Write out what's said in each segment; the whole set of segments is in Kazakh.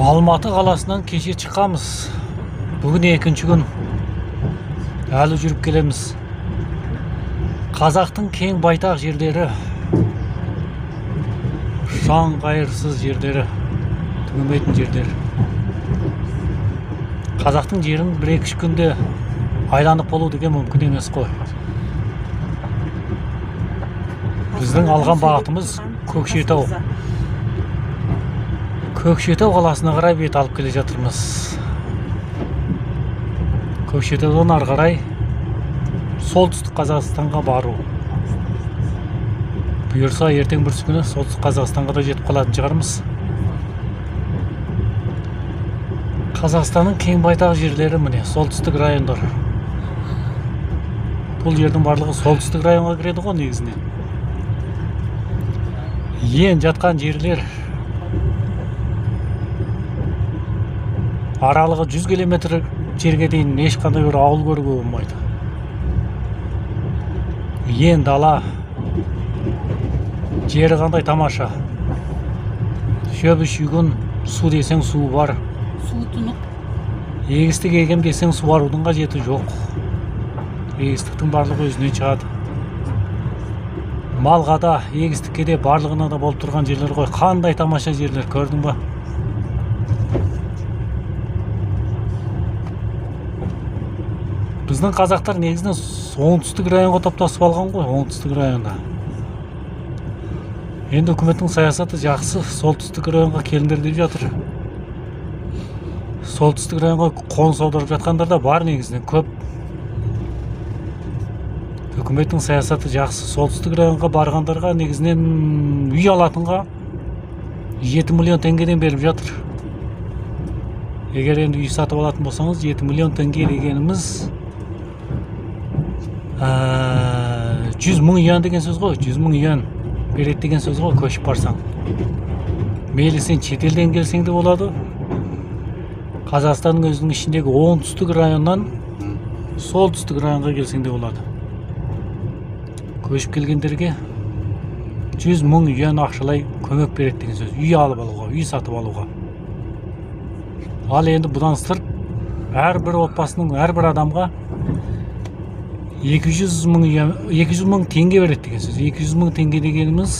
Алматы қаласынан кеше шыққанбыз. Бүгін екінші күн. Әлі жүріп келеміз. Қазақтың кең байтақ жерлері, ұшан-қайырсыз жерлері, түгенбейтін жерлер. Қазақтың жерін бір-екі үш күнде айланып болу деген мүмкін емес қой. Біздің алған бағытымыз Көкшетау. Көкшетау қаласына қарай бет алып келе жатырмыз. Көкшетаудан ары қарай Солтүстік Қазақстанға бару. Бұйырса ертең бүрсі күні Солтүстік Қазақстанға да жетіп қалатын шығармыз. Қазақстанның кең байтақ жерлері міне солтүстік райондар. Бұл жердің барлығы солтүстік районға кіреді ғой негізінен. Ең жатқан жерлер аралығы 100 километр жерге дейін ешқандай бір ауыл көруге болмайды. Ең дала жері қандай тамаша. Шөбі шүйгін, су десең су бар. Су тұнық. Егістік егем десең суарудың қажеті жоқ. Егістіктің барлығы өзінен шығады. Малға да, егістікке де барлығына да болып тұрған жерлер ғой. Қандай тамаша жерлер, көрдің ба? Біздің қазақтар негізінен оңтүстік районға топтасып алған ғой, оңтүстік районда. Енді үкіметтің саясаты жақсы, солтүстік районға келіңдер деп жатыр. Солтүстік районға қоныс аударып жатқандар да бар негізінен көп. Үкіметтің саясаты жақсы, солтүстік районға барғандарға негізінен үй алатынға 7 миллион теңгеден беріп жатыр. Егер енді үй сатып алатын болсаңыз, 7 миллион теңге дегеніміз 100 мың юан деген сөз ғой, 100 мың юан береді деген сөз ғой көшіп барсаң. Мейлі сен шетелден келсең де болады. Қазақстанның өзінің ішіндегі оңтүстік районнан солтүстік районға келсең де болады. Көшіп келгендерге 100 мың юан ақшалай көмек береді деген сөз. Үй алып алуға, үй сатып алуға. Ал енді бұдан сырт әрбір отбасының, әрбір адамға 200 мың юан, 200 мың теңге береді деген сөз. 200 мың теңге дегеніміз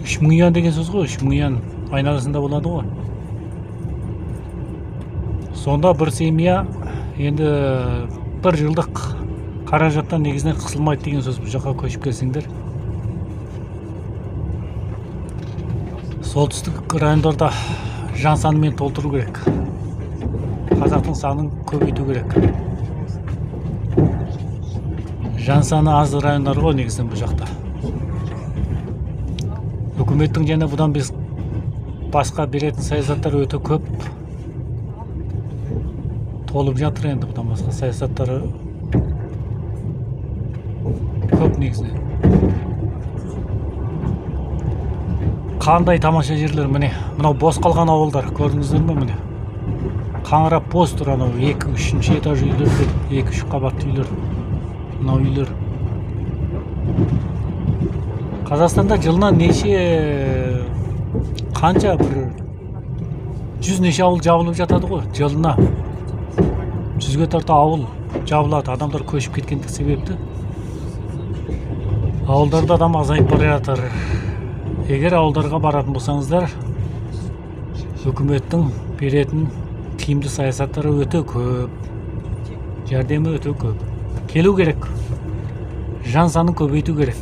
3 мың юан деген сөз ғой. 3 мың юан айналасында болады ғой. Сонда бір семья енді бір жылдық қаражаттан негізінен қысылмайды деген сөз. Бұл жаққа көшіп келсеңдер. Солтүстік райондарда жан санымен толтыру керек. Қазақтың санын көбейту керек. Жан саны аз райондар ғой негізінен бұл жақта. Үкіметтің және бұдан біз басқа беретін саясаттар өте көп толып жатыр енді. Бұдан басқа саясаттары көп негізінен. Қандай тамаша жерлер міне. Мынау бос қалған ауылдар, көрдіңіздер ме міне? Қаңырап бос тұр анау екі, үшінші этаж үйлер, екі, үш қабатты үйлер. Мынау үйлер. Қазақстанда жылына неше, қанша бір жүз неше ауыл жабылып жатады ғой жылына. 100-ге тарта ауыл жабылады, адамдар көшіп кеткендік себепті. Ауылдарда адам азайып бара жатыр. Егер ауылдарға баратын болсаңыздар, үкіметтің беретін тиімді саясаттары өте көп, жәрдемі өте көп. Келу керек, жан санын көбейту керек.